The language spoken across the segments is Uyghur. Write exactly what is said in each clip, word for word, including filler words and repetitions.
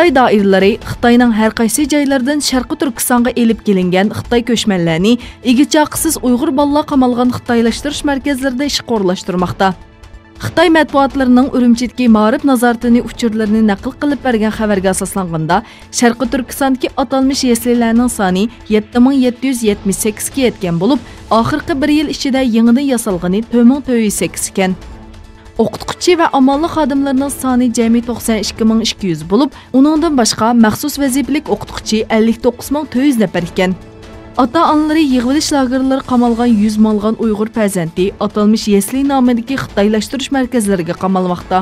خىتاي دائىرىلىرى خىتاينىڭ ھەر قايسى جايلىرىدىن شەرقىي تۈركىستانغا ئېلىپ كېلىنگەن خىتاي كۆچمەنلەرنى ئىگە-چاقىسىز ئۇيغۇر بالىلار قامالغان خىتايلاشتۇرۇش مەركەزلىرىدە ئىشقا ئورۇنلاشتۇرماقتا. خىتاي مەتبۇئاتلىرىنىڭ ئۈرۈمچىدىكى مائارىپ نازارىتىنى ئۇچۇرلىرىنى نەقىل قىلىپ بەرگەن خەۋەرگە ئاساسلانغاندا، شەرقىي تۈركىستاندىكى ئاتالمىش يەسلىلەرنىڭ سانى يەتتە مىڭ يەتتە يۈز يەتمىش سەككىزگە يەتكەن بولۇپ، ئاخىرقى بىر يىل ئىچىدە يېڭىدىن ياسالغىنى تۆت مىڭ تۆت يۈز سەككىز ئىكەن. ئوقۇتقۇچى ۋە ئامانلىق خادىملىرىنىڭ سانى جەمئىي توقسان ئىككى مىڭ ئىككى يۈز بولۇپ، ئۇنىڭدىن باشقا مەخسۇس ۋەزىپىلىك ئوقۇتقۇچى ئەللىك توققۇز مىڭ تۆت يۈز نەپەر ئىكەن. ئاتا-ئانىلىرى يىغىۋېلىش لاگېرلىرىغا قامالغان يۈز مىڭلىغان ئۇيغۇر پەرزەنتى ئاتالمىش يەسلى نامىدىكى خىتايلاشتۇرۇش مەركەزلىرىگە قامالماقتا.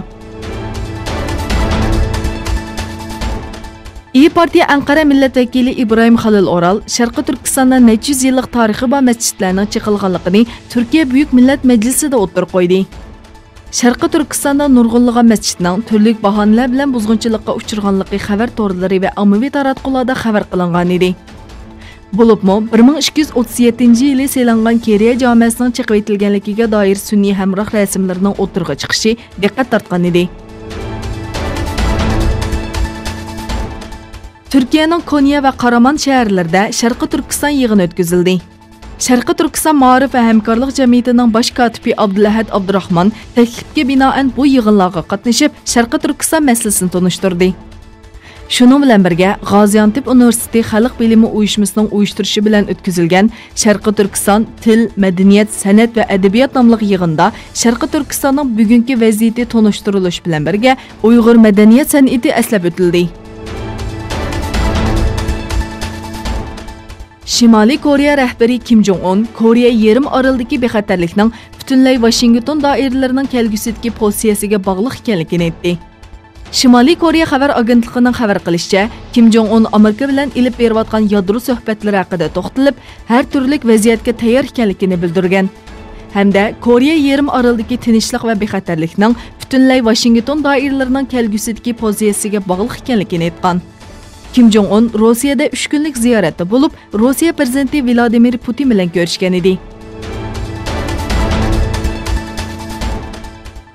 ئىيى پارتىيە ئەنقەرە مىللەت ۋەكىلى ئىبراھىم خالىل ئورال شەرقىي تۈركىستاندا نەچچە يۈز يىللىق تارىخى بار مەسچىتلەرنىڭ چېقىلغانلىقىنى تۈركىيە بۈيۈك مىللەت مەجلىسىدە ئوتتۇرىغا قويدى. شەرقىي تۈركىستاندا نۇرغۇنلىغان مەسچىتنىڭ تۈرلۈك باھانىلەر بىلەن بۇزغۇنچىلىققا ئۇچرىغانلىقى خەۋەر تورلىرى ۋە ئاممىۋى تاراتقۇلاردا خەۋەر قىلىنغانىدى. بولۇپمۇ، بىر مىڭ ئىككى يۈز ئوتتۇز يەتتىنچى يىلى سېلىنغان كېرىيە جامەسىنىڭ چېقىۋېتىلگەنلىكىگە دائىر سۈنئىي ھەمراھ رەسىملىرىنىڭ ئوتتۇرىغا چىقىشى دىققەت تارتقانىدى. تۈركىيەنىڭ كونيا ۋە قارامانت شەھەرلىرىدە شەرقىي تۈركىستان يىغىنى ئۆتكۈزۈلدى. شەرقىي تۈركىستان مائارىپ ۋە ھەمكارلىق جەمئىيىتىنىڭ باش كاتىپى ئابدۇلئەھەد ئابدۇراخمان تەكلىپكە بىنائەن بۇ يىغىنلارغا قاتنىشىپ، شەرقىي تۈركىستان مەسىلىسىنى تونۇشتۇردى. شۇنىڭ بىلەن بىرگە، غازىئانتېپ ئۇنىۋېرسىتېتى خەلق بىلىمى ئۇيۇشمىسىنىڭ ئۇيۇشتۇرۇشى بىلەن ئۆتكۈزۈلگەن شەرقىي تۈركىستان تىل، مەدەنىيەت، سەنئەت ۋە ئەدەبىيات ناملىق يىغىندا شەرقىي تۈركىستاننىڭ بۈگۈنكى ۋەزىيىتى تونۇشتۇرۇلۇش بىلەن بىرگە، ئۇيغۇر مەدەنىيەت سەنئىتى ئەسلەپ ئۆتۈلدى. شىمالىي كورېيە رەھبىرى كىم جوڭ ئۇن كورېيە يېرىم ئارىلىدىكى بىخەتەرلىكنىڭ پۈتۈنلەي ۋاشىنگتون دائىرىلىرىنىڭ كەلگۈسىدىكى پوزىتسىيەسىگە باغلىق ئىكەنلىكىنى ئېيتتى. شىمالىي كورېيە خەۋەر ئاگېنتلىقىنىڭ خەۋەر قىلىشىچە، كىم جوڭ ئۇن ئامېرىكا بىلەن ئېلىپ بېرىۋاتقان يادرو سۆھبەتلىرى ھەققىدە توختىلىپ، ھەر تۈرلۈك ۋەزىيەتكە تەييار ئىكەنلىكىنى بىلدۈرگەن ھەمدە كورېيە يېرىم ئارىلىدىكى تىنچلىق ۋە بىخەتەرلىكنىڭ پۈتۈنلەي ۋاشىنگتون دائىرىلىرىنىڭ كەلگۈسىدىكى پوزىتسىيەسىگە باغلىق ئىكەنلىكىنى ئېيتقان. كىم جوڭ ئۇن روسىيەدە ئۈچ كۈنلۈك زىيارەتتە بولۇپ، روسىيە پىرېزىدېنتى ۋلادىمىر پۇتىن بىلەن كۆرۈشكەن ئىدى.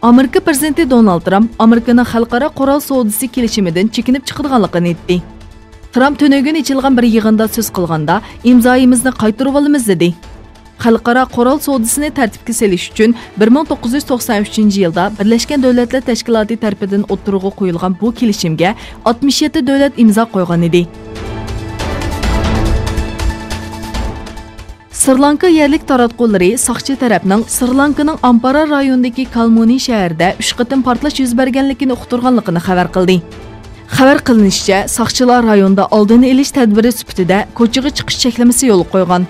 ئامېرىكا پىرېزىدېنتى دونالد ترامپ ئامېرىكىنىڭ خەلقئارا قورال سودىسى كېلىشىمىدىن چېكىنىپ چىقىدىغانلىقىنى ئېيتتى. ترامپ تۈنۈگۈن ئېچىلغان بىر يىغىندا سۆز قىلغاندا، ئىمزايىمىزنى قايتۇرۇۋالىمىز، دېدى. خەلقئارا قورال سودىسىنى تەرتىپكە سېلىش ئۈچۈن بىر مىڭ توققۇز يۈز توقسان ئۈچىنچى يىلدا بىرلەشكەن دۆلەتلەر تەشكىلاتى تەرىپىدىن ئوتتۇرىغا قويۇلغان بۇ كېلىشىمگە ئاتمىش يەتتە دۆلەت ئىمزا قويغان ئىدى. سرىلانكا يەرلىك تاراتقۇلىرى ساقچى تەرەپنىڭ سرىلانكىنىڭ ئامپارا رايونىدىكى كالمۇنى شەھىرىدە ئۈچ قېتىم پارتلاش يۈز بەرگەنلىكىنى ئۇقتۇرغانلىقىنى خەۋەر قىلدى. خەۋەر قىلىنىشىچە، ساقچىلار رايوندا ئالدىنى ئېلىش تەدبىرى سۈپىتىدە كوچىغا چىقىش چەكلىمىسى يولغا قويغان.